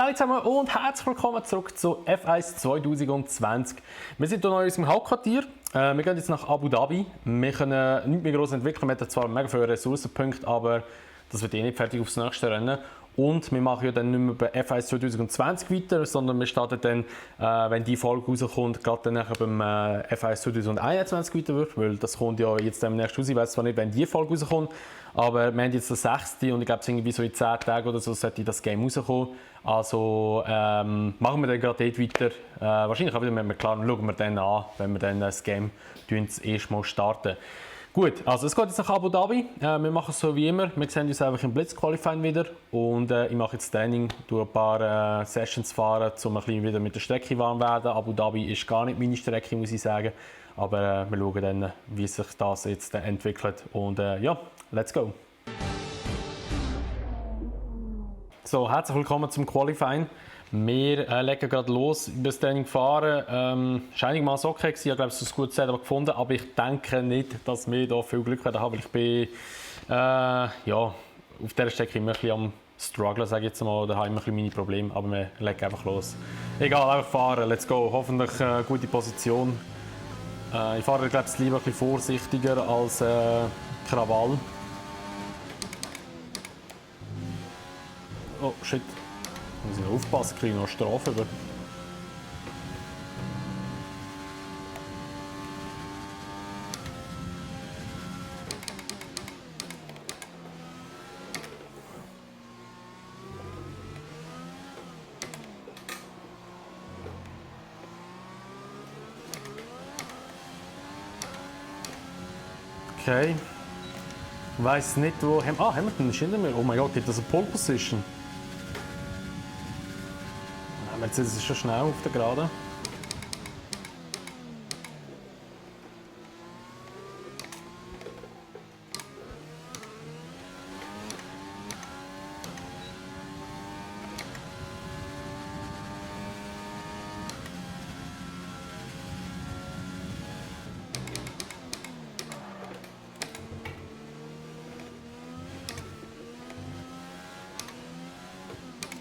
Hallo zusammen und herzlich willkommen zurück zu F1 2020. Wir sind hier neu in unserem Hauptquartier. Wir gehen jetzt nach Abu Dhabi. Wir können nichts mehr gross entwickeln. Wir haben zwar mega viele Ressourcenpunkte, aber das wird nicht fertig aufs nächste Rennen. Und wir machen ja dann nicht mehr bei F1 2020 weiter, sondern wir starten dann, wenn die Folge rauskommt, gerade dann nachher beim F1 2021 weiter wird, weil das kommt ja jetzt demnächst raus. Ich weiß zwar nicht, wenn die Folge rauskommt, aber wir haben jetzt den 6. und ich glaube, irgendwie so in 10 Tagen oder so sollte das Game rauskommen. Also machen wir dann gerade dort weiter. Wahrscheinlich auch wieder mit McLaren, schauen wir dann an, wenn wir dann das Game das erste Mal starten. Gut, also es geht jetzt nach Abu Dhabi. Wir machen es so wie immer. Wir sehen uns einfach im Blitzqualifying wieder. Und ich mache jetzt Training, ein paar Sessions fahren, um ein bisschen wieder mit der Strecke warm zu werden. Abu Dhabi ist gar nicht meine Strecke, muss ich sagen. Aber wir schauen dann, wie sich das jetzt entwickelt. Und ja, let's go! So, herzlich willkommen zum Qualifying. Wir legen gerade los, über das Training fahren. Es war einigermaßen okay, ich habe es ein gutes Setup gefunden, aber ich denke nicht, dass wir hier viel Glück haben, weil ich bin ja, auf dieser Strecke immer ein bisschen am strugglen, sage ich jetzt mal, oder habe immer ein bisschen meine Probleme, aber wir legen einfach los. Egal, einfach fahren, let's go, hoffentlich gute Position. Ich fahre glaube ich lieber ein bisschen vorsichtiger als Krawall. Oh shit. Muss ich aufpassen, kriege ich noch Strafe über. Okay. Ich weiss nicht, wo. Hamilton ist hinter mir. Oh mein Gott, gibt das eine Pole Position? Jetzt ist es schon schnell auf der Geraden.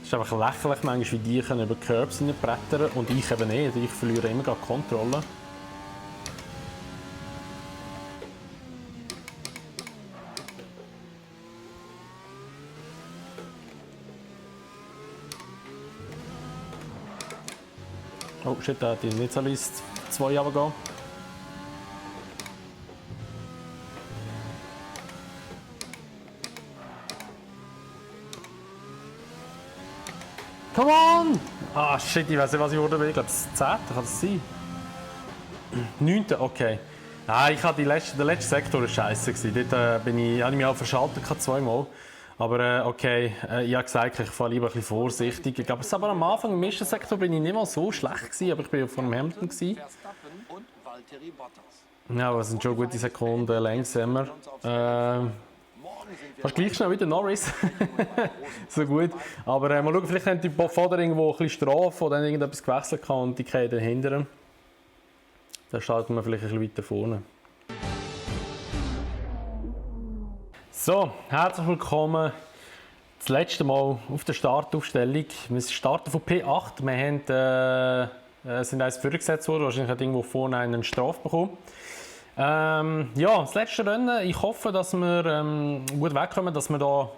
Es ist einfach lächerlich, manchmal, wie die können über die Curbs brettern und ich eben nicht. Ich verliere immer die Kontrolle. Oh shit, da hätte ich nicht so List 2 runtergehen. Come on! Ah shit, ich weiß nicht, was ich wurde. Ich glaube, das 10. Kann das sein? 9. Okay. Nein, der letzte Sektor war scheiße. Dort habe ich mich auch verschaltet, zweimal. Aber okay, ich habe gesagt, ich fahre lieber ein bisschen vorsichtig. Ich glaube, aber am Anfang im ersten Sektor bin ich nicht mal so schlecht gewesen, aber ich war ja vor dem Hamilton. Ja, aber es sind schon gute Sekunden langsamer. Fast gleich schnell wie der Norris. So gut. Aber mal schauen, vielleicht haben die Fahrer irgendwo ein bisschen Strafe oder dann irgendetwas gewechselt und die gehen dahinter. Dann starten wir vielleicht ein bisschen weiter vorne. So, herzlich willkommen. Das letzte Mal auf der Startaufstellung. Wir starten von P8. Wir sind eins vorgesetzt worden. Wahrscheinlich hat irgendwo vorne eine Strafe bekommen. Ja, das letzte Rennen. Ich hoffe, dass wir gut wegkommen, dass wir da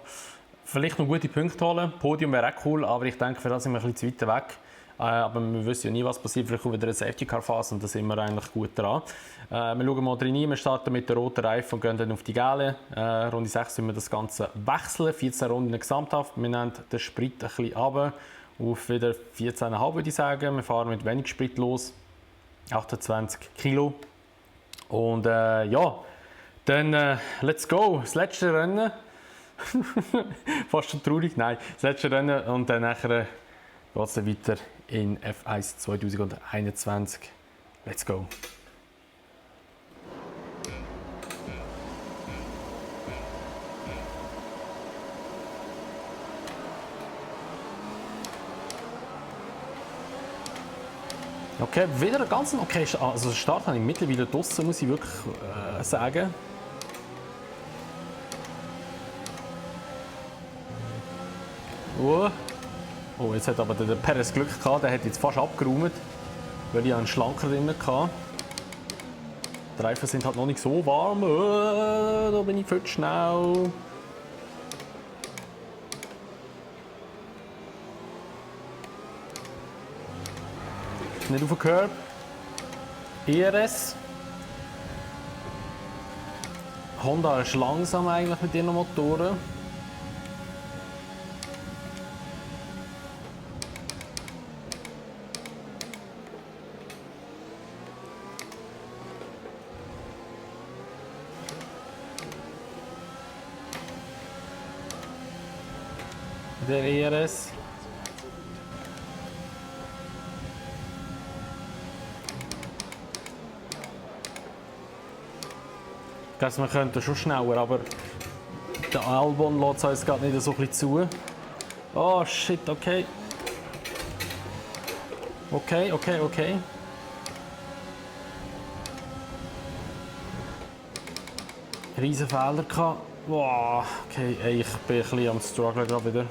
vielleicht noch gute Punkte holen. Podium wäre auch cool, aber ich denke, für das sind wir ein bisschen zu weit weg. Aber wir wissen ja nie, was passiert. Vielleicht kommt wieder eine Safety-Car-Phase und da sind wir eigentlich gut dran. Wir schauen mal rein. Wir starten mit den roten Reifen und gehen dann auf die gelben. Runde 6 müssen wir das Ganze wechseln. 14 Runden gesamthaft. Wir nehmen den Sprit ein bisschen runter auf wieder 14,5 würde ich sagen. Wir fahren mit wenig Sprit los. 28 Kilo. Und ja, dann let's go. Das letzte Rennen. Fast schon traurig. Nein, das letzte Rennen und dann nachher geht es weiter in F1 2021. Let's go! Okay, wieder ein ganz okay. Also den Start habe ich mittlerweile draussen, muss ich wirklich sagen. Oh, jetzt hat aber der Perez Glück gehabt, der hat jetzt fast abgeräumt, weil ich einen Schlanker drin hatte. Die Reifen sind halt noch nicht so warm. Da bin ich viel zu schnell. Nicht auf den Curb. ERS. Honda ist langsam eigentlich mit ihren Motoren. Der ERS. Ich glaube, wir könnten schon schneller, aber der Albon lässt uns gerade nicht so ein bisschen zu. Oh shit, okay. Okay. Riesen Fehler gehabt. Wow, okay, ey, ich bin ein bisschen am Strugglen gerade wieder.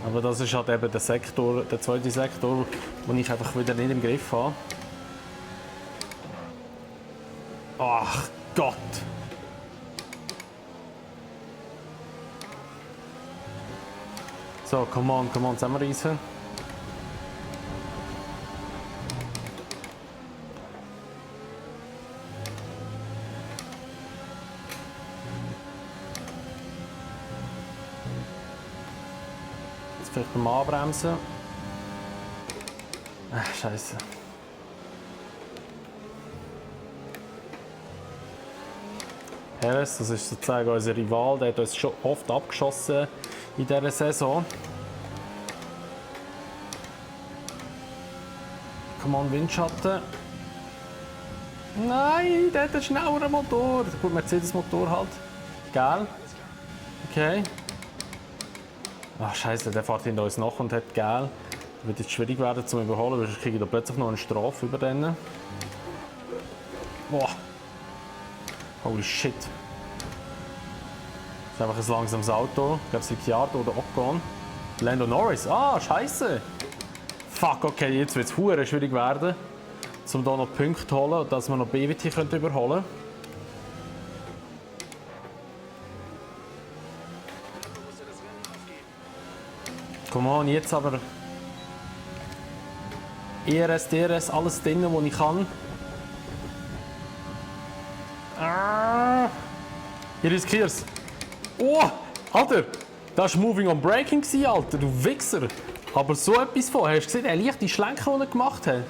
Aber das ist halt eben der Sektor, der zweite Sektor, den ich einfach wieder nicht im Griff habe. Ach Gott! So, come on, zusammenreißen. Jetzt vielleicht beim Anbremsen. Ach, Scheiße. Harris, das ist sozusagen unser Rival, der hat uns schon oft abgeschossen in dieser Saison. Come on, Windschatten. Nein, der hat einen schnelleren Motor. Gut, Mercedes-Motor halt. Gell? Okay. Ach Scheiße, der fährt hinter uns nach und hat Gel. Wird jetzt schwierig werden zum Überholen, weil ich kriege da plötzlich noch eine Strafe über den. Boah. Holy shit. Das ist einfach ein langsames Auto. Ich glaube, es ist Ricciardo oder Ocon. Lando Norris. Ah, Scheiße. Fuck, okay, jetzt wird es hure schwierig werden, um hier noch Punkte zu holen und dass wir noch BWT überholen können. Come on, jetzt aber. ERS, DRS, alles drin, was ich kann. Ich riskiere es. Oh, Alter, das war Moving on Braking, Alter, du Wichser. Aber so etwas von, hast du gesehen, der leichte Schlenker, den er gemacht hat?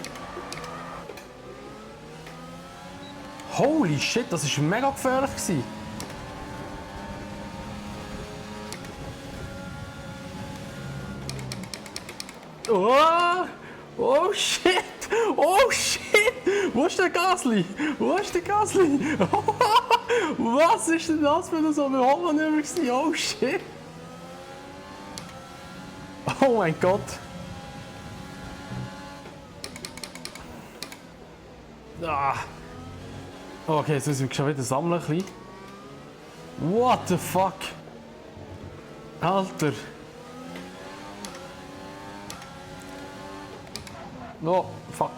Holy shit, das war mega gefährlich. Oh, oh shit! Oh shit! Wo ist der Gasly? Was ist denn das für so ein Überholmanöver? Oh shit! Oh mein Gott! Ah. Okay, jetzt müssen wir schon wieder sammeln. What the fuck? Alter! Oh, fuck.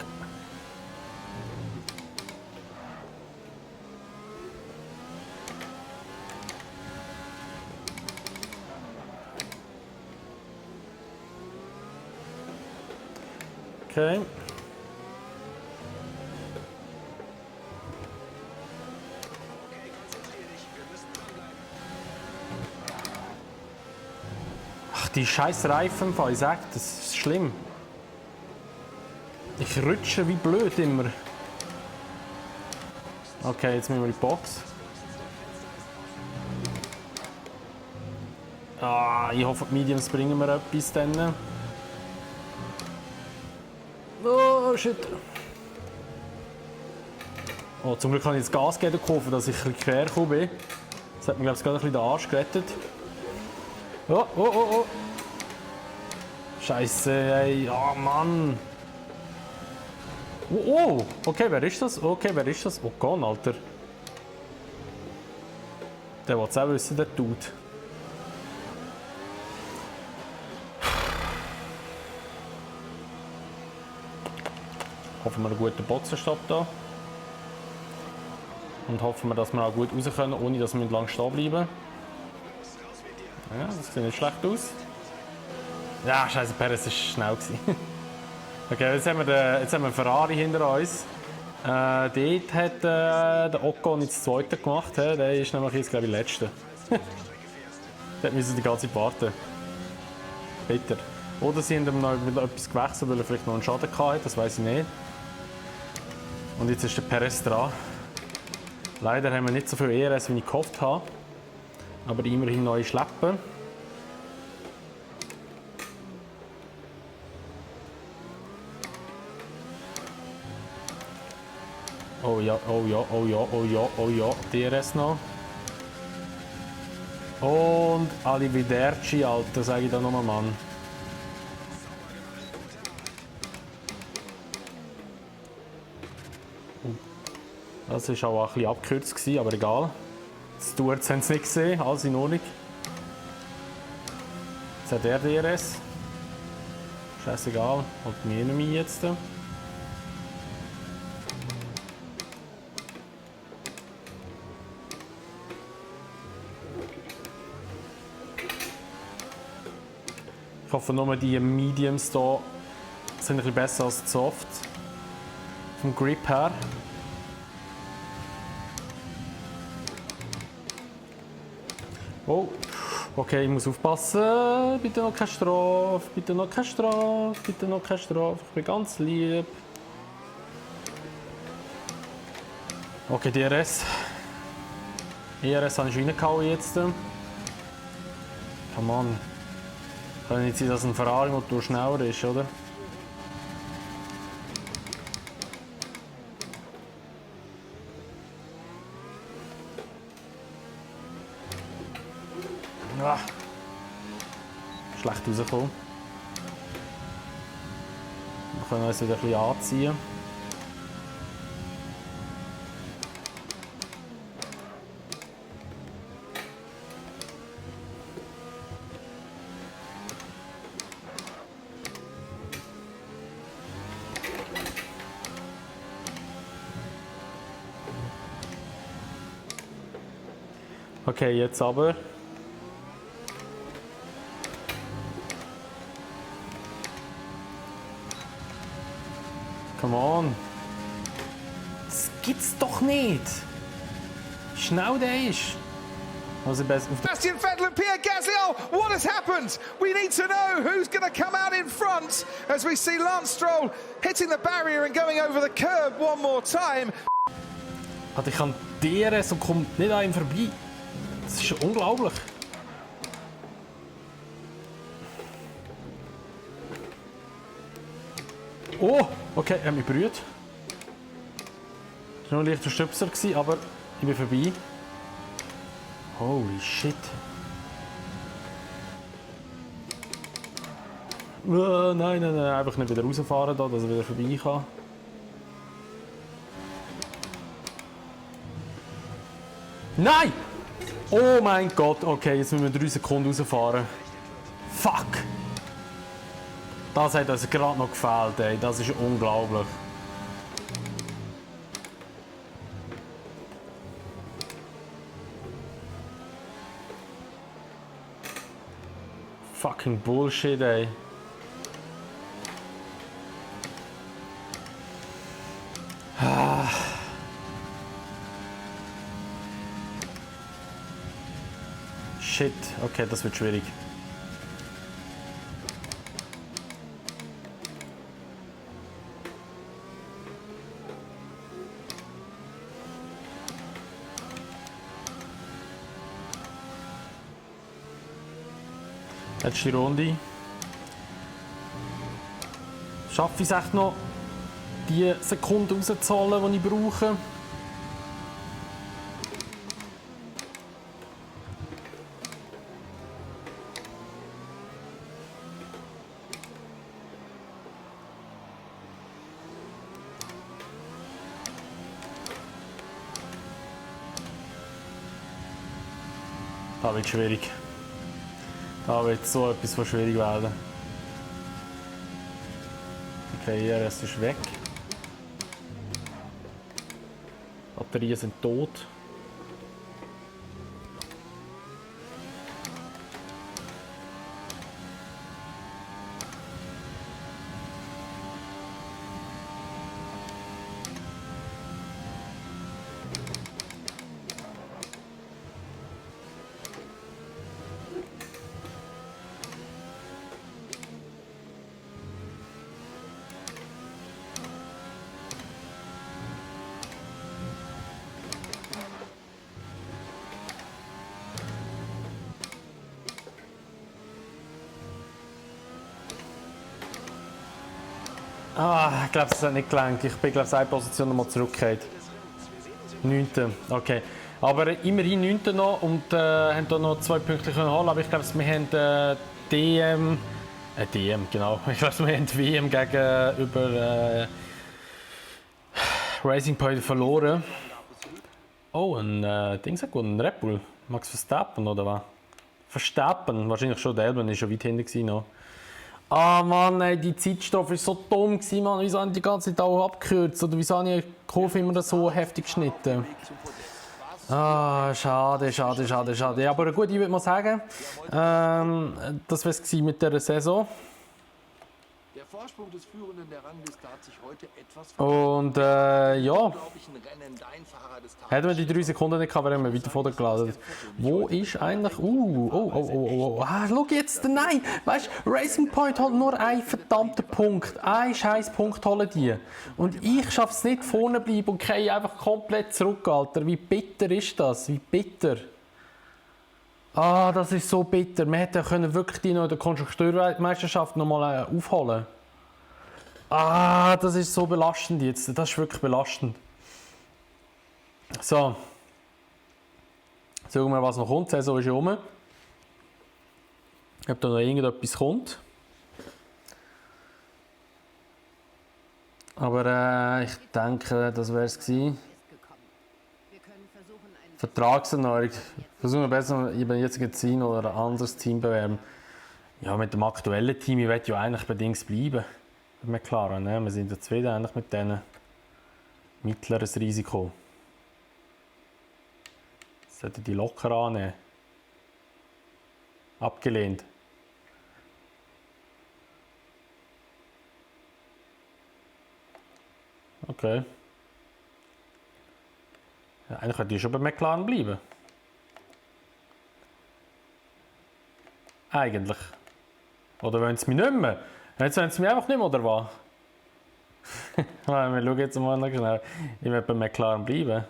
Okay. Ach, die scheiß Reifen, ich sag, das ist schlimm. Ich rutsche wie blöd immer. Okay, jetzt müssen wir in die Box. Ah, ich hoffe, die Mediums bringen mir etwas dann. Oh, shit. Oh, zum Glück habe ich jetzt Gas gekauft, dass ich ein bisschen quer gekommen bin. Das hat mir, glaube ich, gerade ein bisschen den Arsch gerettet. Oh. Scheiße, ey. Oh, Mann. Oh, okay, wer ist das? Oh Gott, Alter. Der will es auch wissen, der Dude. Hoffen wir einen guten Boxenstopp da. Und hoffen wir, dass wir auch gut raus können, ohne dass wir lang stehen bleiben. Ja, das sieht nicht schlecht aus. Ja, scheiße, Perez war schnell. Okay, jetzt haben wir einen Ferrari hinter uns. Dort hat der Ocon jetzt das zweite gemacht. Der ist nämlich jetzt, glaube ich, der letzte. Dort müssen die ganze Zeit warten. Bitter. Oder sie haben ihm noch mit etwas gewechselt, weil er vielleicht noch einen Schaden hatte, das weiß ich nicht. Und jetzt ist der Perez dran. Leider haben wir nicht so viel ERS, wie ich gehofft habe. Aber immerhin neue Schleppen. Oh ja, oh ja, oh ja, oh ja, oh ja, DRS noch. Und Arrivederci, Alter, sage ich da nochmal, Mann. Das war auch ein bisschen abgekürzt, aber egal. Die Stewards haben es nicht gesehen, alles in Ordnung. Jetzt hat er DRS. Scheißegal, holt mich nicht mehr jetzt. Ich hoffe nur, die Mediums hier sind ein bisschen besser als die Soft. Vom Grip her. Oh, okay, ich muss aufpassen. Bitte noch keine Strafe, bitte noch keine Strafe, bitte noch keine Strafe. Ich bin ganz lieb. Okay, DRS. ERS habe ich reingehauen jetzt. Come on. Kann nicht sein, dass ein Ferrari-Motor schneller ist, oder? Ah. Schlecht rausgekommen. Wir können uns wieder ein bisschen anziehen. Okay, jetzt aber. Come on. Das gibt's doch nicht. Wie schnell der ist. Also Sebastian Vettel and Pierre Gasly, what has happened? We need to know who's going to come out in front as we see Lance Stroll hitting the barrier and going over the curb one more time. Ich kann DRS und kommt nicht an ihm vorbei. Das ist unglaublich. Oh, okay, er hat mich berührt. Das war nur ein leichter Stüpser, aber ich bin vorbei. Holy shit. Nein, einfach nicht wieder rausfahren, da, dass er wieder vorbei kann. Nein! Oh mein Gott, okay, jetzt müssen wir 3 Sekunden rausfahren. Fuck! Das hat uns gerade noch gefehlt, ey. Das ist unglaublich. Fucking Bullshit, ey. Shit, okay, das wird schwierig. Letzte Runde. Schaffe ich es echt noch, die Sekunden rauszuholen, die ich brauche? Das wird schwierig. Da wird so etwas von schwierig werden. Okay, hier ist weg. Batterien sind tot. Ah, ich glaube, es hat nicht gelangt. Ich bin, glaube ich, eine Position nochmal zurückgekehrt. 9. Okay. Aber immerhin 9. noch und haben hier noch 2 Punkte können holen. Aber ich glaube, wir haben DM, genau. Ich glaube, wir haben WM gegenüber Racing Point verloren. Oh, ein Ding sagt ein Red Bull. Max Verstappen oder was? Verstappen, wahrscheinlich schon. Der Elben war schon weit hinten noch. Ah Mann, ey, die Zeitstoffe war so dumm, Mann. Wieso haben die ganze Zeit auch abgekürzt? Oder wieso habe ich die Kurve immer so heftig geschnitten? Ah, schade. Ja, aber gut, ich würde mal sagen, das war es mit dieser Saison. Der Vorsprung des Führenden der Rangliste hat sich heute etwas Und ja, unglaublichen Rennen. Dein Fahrer des Tages. hätten wir die 3 Sekunden nicht gehabt, wären wir weiter vorne geladen. Wo ist eigentlich... Ah, schau jetzt, nein! Weißt du, Racing Point hat nur einen verdammten Punkt. Einen scheiß Punkt holen die. Und ich schaffe es nicht, vorne bleiben und gehe einfach komplett zurück, Alter. Wie bitter ist das? Wie bitter. Ah, das ist so bitter. Wir hätten wirklich die noch in der Konstrukteurmeisterschaft nochmal aufholen. Ah, das ist so belastend jetzt. Das ist wirklich belastend. So. Schauen wir, was noch kommt. Die Saison ist ja rum. Ob da noch irgendetwas kommt. Aber ich denke, das wäre es gewesen. Vertragserneuerung. Versuchen wir besser über jetzigen Team oder ein anderes Team bewerben. Ja, mit dem aktuellen Team, ich will ja eigentlich bedingt bleiben. McLaren, ne? Wir sind ja zufrieden eigentlich mit denen. Mittleres Risiko. Sollten die locker annehmen. Abgelehnt. Okay. Ja, eigentlich könnte ich schon bei McLaren bleiben. Eigentlich. Oder wollen sie mich nicht mehr? Jetzt wollen sie mich einfach nicht mehr, oder was? Wir schauen jetzt mal noch schnell. Ich will bei McLaren bleiben.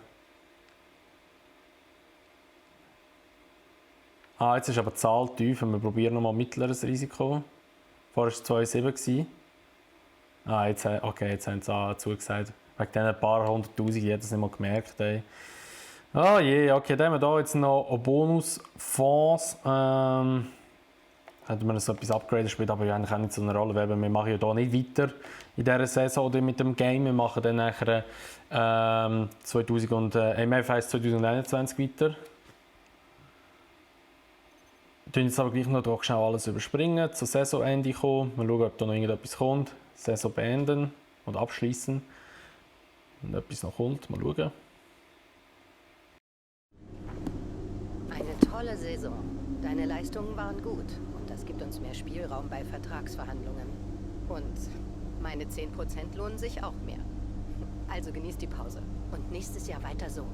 Ah, jetzt ist aber die Zahl tief. Wir probieren nochmal mittleres Risiko. Vorher war es 2,7. Ah, jetzt haben sie zugesagt. Wegen diesen paar 100'000, ich hätte es nicht mal gemerkt. Ey. Oh je, okay, dann haben wir hier jetzt noch einen Bonusfonds. Hätten wir so etwas upgraden, spielt aber eigentlich auch nicht so eine Rolle, weil wir machen ja hier nicht weiter in dieser Saison oder mit dem Game. Wir machen dann nachher MF1 2021 weiter. Wir tun jetzt aber gleich noch schnell alles überspringen, zum Saisonende kommen. Mal schauen, ob da noch irgendetwas kommt. Saison beenden und abschließen. Und etwas noch kommt, mal schauen. Eine tolle Saison. Deine Leistungen waren gut und das gibt uns mehr Spielraum bei Vertragsverhandlungen. Und meine 10% lohnen sich auch mehr. Also genießt die Pause und nächstes Jahr weiter so.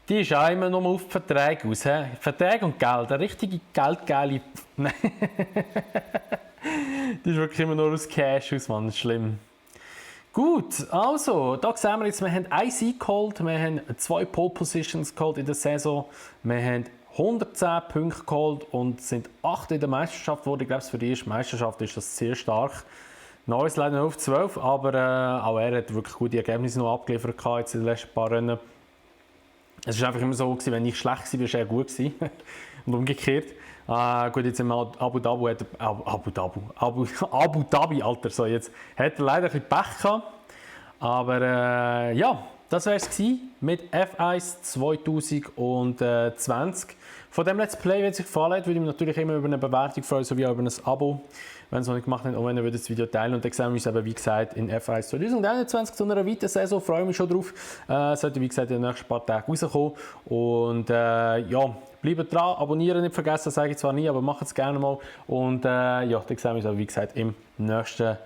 Die ist auch immer nur auf die Verträge aus. He? Verträge und Geld, eine richtige geldgeile... Nein. Die ist wirklich immer nur aus Cash aus, Mann. Das ist schlimm. Gut, also, da sehen wir jetzt, wir haben einen Sieg geholt, wir haben 2 Pole Positions geholt in der Saison, wir haben 110 Punkte geholt und sind 8 in der Meisterschaft geworden. Ich glaube, für die erste Meisterschaft ist das sehr stark. Neues leider nur auf 12, aber auch er hat wirklich gute Ergebnisse noch abgeliefert jetzt in den letzten paar Rennen. Es war einfach immer so, wenn ich schlecht war, war er gut. Und umgekehrt. Gut, jetzt im Abu Dhabi, Alter, so jetzt hat er leider ein bisschen Pech gehabt. Aber ja, das wäre es mit F1 2020. Von dem Let's Play, wenn es euch gefallen hat, würde ich mich natürlich immer über eine Bewertung freuen, sowie auch über ein Abo, wenn ihr es noch nicht gemacht habt, und wenn ihr das Video teilen. Und dann sehen wir uns eben, wie gesagt, in F1 2021 zu einer weiteren Saison. Freue mich schon drauf. Sollte, wie gesagt, in den nächsten paar Tagen rauskommen. Und ja, bleibt dran, abonnieren nicht vergessen, sage ich zwar nie, aber macht es gerne mal. Und ja, dann sehen wir uns aber, wie gesagt, im nächsten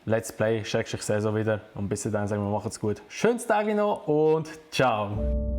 Let's Play, Saison wieder. Und bis dahin sagen wir, macht's gut. Schönes Tag noch und ciao!